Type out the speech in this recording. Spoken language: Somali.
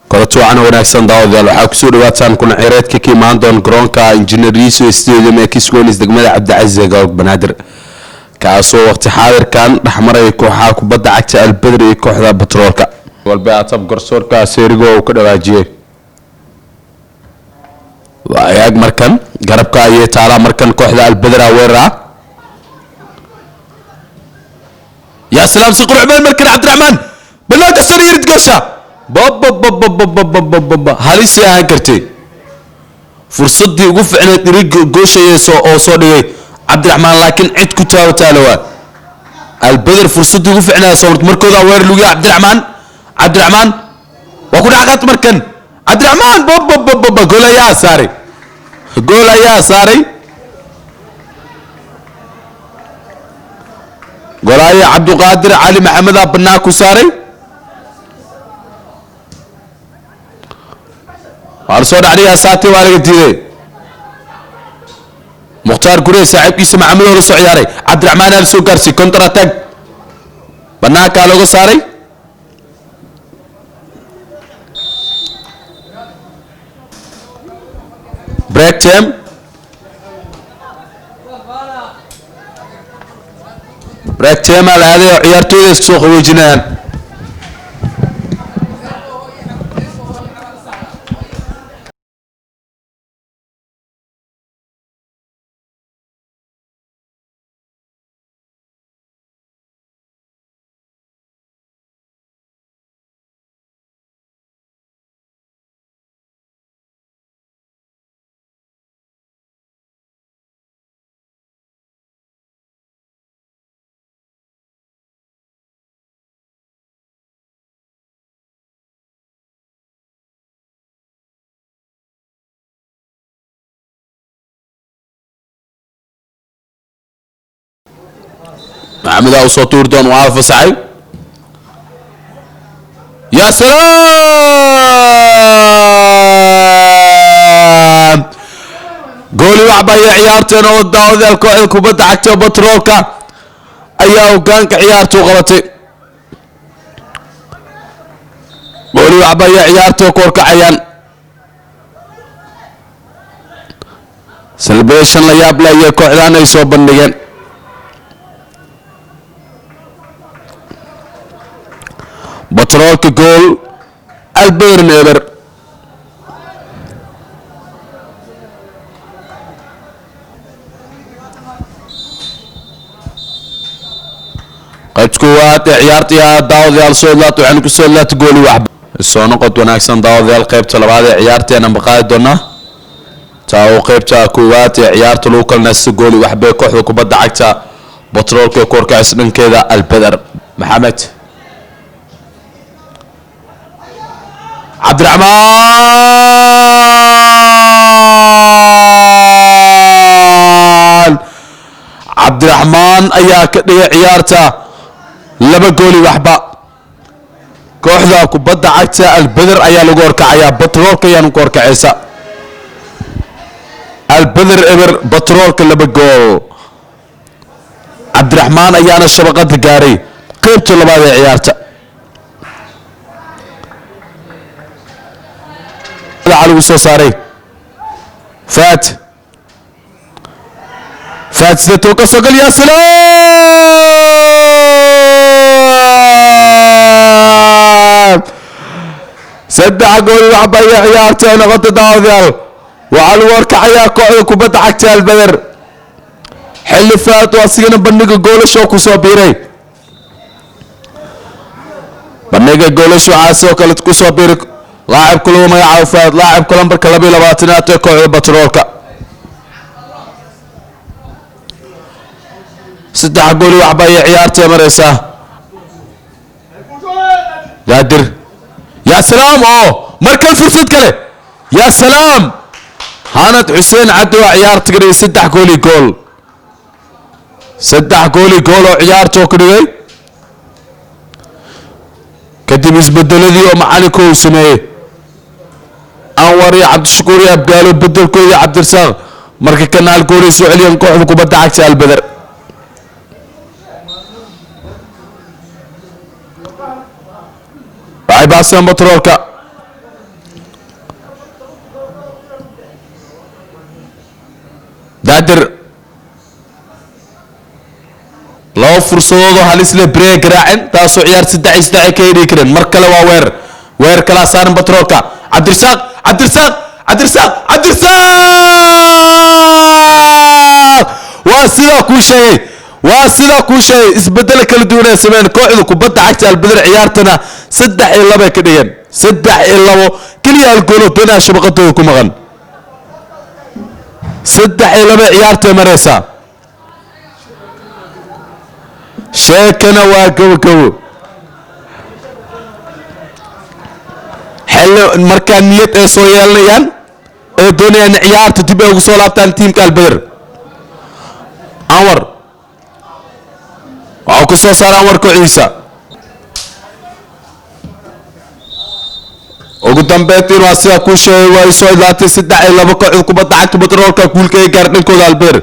Kulanti wacan wanaagsan daawadayaal, waxaa kusoo dhawaataan kulan ciyaareedka ka imaan doon garoonka Engineer Yariisow Stadium ee Kisgonis, degmada Cabdicasiis ee gobolka Banaadir, kaasoo waqti xaadirkan dhexmaraya kooxaha kubadda cagta Albedr iyo kooxda Batroolka. Walba atab garsoorka Seerigo uu ka dhawaajiyey waayaag. Markan garabka ayay taalaa. Markan kooxda Albedra weerar ah. Yaa salaam, si qurux badan markan Cabdiraxmaan banaanka sare yirid goosha babababababababa. Halisii ahaan kartay fursadii ugu ficneed dhirig gooshayeyso oo soo dhigay Cabdiraxmaan, laakiin cid ku taawataala waa Albeder. Fursadii ugu ficneed soo martay. Markooda weerar lugiya Cabdiraxmaan. Cabdiraxmaan waa ku dhacqad. Markan Cabdiraxmaan bababababa, gool ayaa saaray, gool ayaa saaray. Golaaye Cabduqaadir Cali Maxamedaa banaa ku saaray. Waa lasoo dhacdhiyaa, saati waa laga diiday. Mukhtaar Gure saaxiibkiisa Maxamed oo la soo ciyaaray, Cabdiraxmaan aa la soo gaarsiiyey. Counter attack, banaankaa looga saaray. Break time, break time aa la aaday oo ciyaartooyda isku soo qaboojinayaan. Maxamedaa usoo tuuri doon, waa la fasaxay. Ya salaam, gooli waxbaya ciyaarteen oo daawadayaal, kooxda kubadda cagta Batroolka ayaa hogaanka ciyaartu qabatay. Gooli waxbaya ciyaarta ku horkacayaan. Celebration la yaab leh ayay kooxdan ay soo bandhigeen. Batroolka gool, Albedrin eber. Qaybta koowaad ee ciyaarta daawadayaal soo idlaata, waxaynu kusoo idlaata gooli waxba. Soo noqod wanaagsan daawadayaal, qaybta labaad ee ciyaarteena maqaadi doonaa taa uu qaybta koowaad ee ciyaarta lagu kala naasta gooli waxbay kooxda kubadda cagta Batroolka ee ku horkacaysa dhankeeda Albeder. Maxamed Cabdiraxmaan, Cabdiraxmaan ayaa ka dhigay ciyaarta laba gooli waxba. Kooxda kubadda cagta Albeder ayaa lagu horkacayaa, Batroolka ayaanu ku horkacaysa. Albeder eber, Batroolka laba gool. Cabdiraxmaan ayaana shabaqada gaaray qaybta labaad ee ciyaarta lagu soo saaray. Faat, Faat sida tooka soo gal. Ya salaam, saddex gool waxba iyo ciyaarta ay noqota. Daawadayaal, waxaa lagu horkacayaa kooxda kubadda cagta Albeder, xilli Faat oo asigana bandhiga goolasho kusoo biiray. Bandhiga goolasho waxaa sidoo kale kusoo biiray laacibka lagu magacaabo Faad, laacibka lambarka 22aad ee kooxda Batroolka. Saddex gooli waxba ayay ciyaarta mareysaa. Gaadir, yaa salaam, oo markan fursad kale. Yaa salaam, Hanad Xuseen Cabdi waa ciyaarta ka dhigay saddex gooli gool, saddex gooli gool oo ciyaarta oo ka dhigay kadib isbedeladii oo macalinku uu sameeyey. Anwar iyo Cabdishakuur iyo Abgaalo bedelkoodii Cabdirasaaq marka kanaal goolay soo celiyeen kooxda kubadda cagta Albeder. Waxay baaseen Batroolka. Daadir laba fursadoodoo halis leh birey garaaceen, taasoo ciyaar 3-3 ay ka heli kareen. Mar kale waa weerar, weerar kalaa saaran Batroolka. Cabdirasaaq, Cabdirasaaq, Cabdirasaaq, Cabdirasaaq! Waa sidaa kuu sheegay, waa sidaa kuu sheegay. Isbedelo kala duwan ay sameeyeen kooxda kubadda cagta Albeder, ciyaartana 3-2 ay ka dhigeen, 3-2. Keliya hal goolo benaa shabaqadooda ku maqan. 3-2 ciyaartay maraysaa, sheekana waa gabogabo. Xilli markaa niyad ay soo yeelanayaan ee doonayaan ciyaarta dib ay ugu soo laabtaan tiimka Albeder. Anwar waxuu ku soo saara Anwar kooxdiisa. Ugu dambeyntiin waa sidaa kuu sheegay, waa soo idlaatay 3-2, kooxda kubadda cagta Batroolka guulka ay gaar dhankooda Albeder.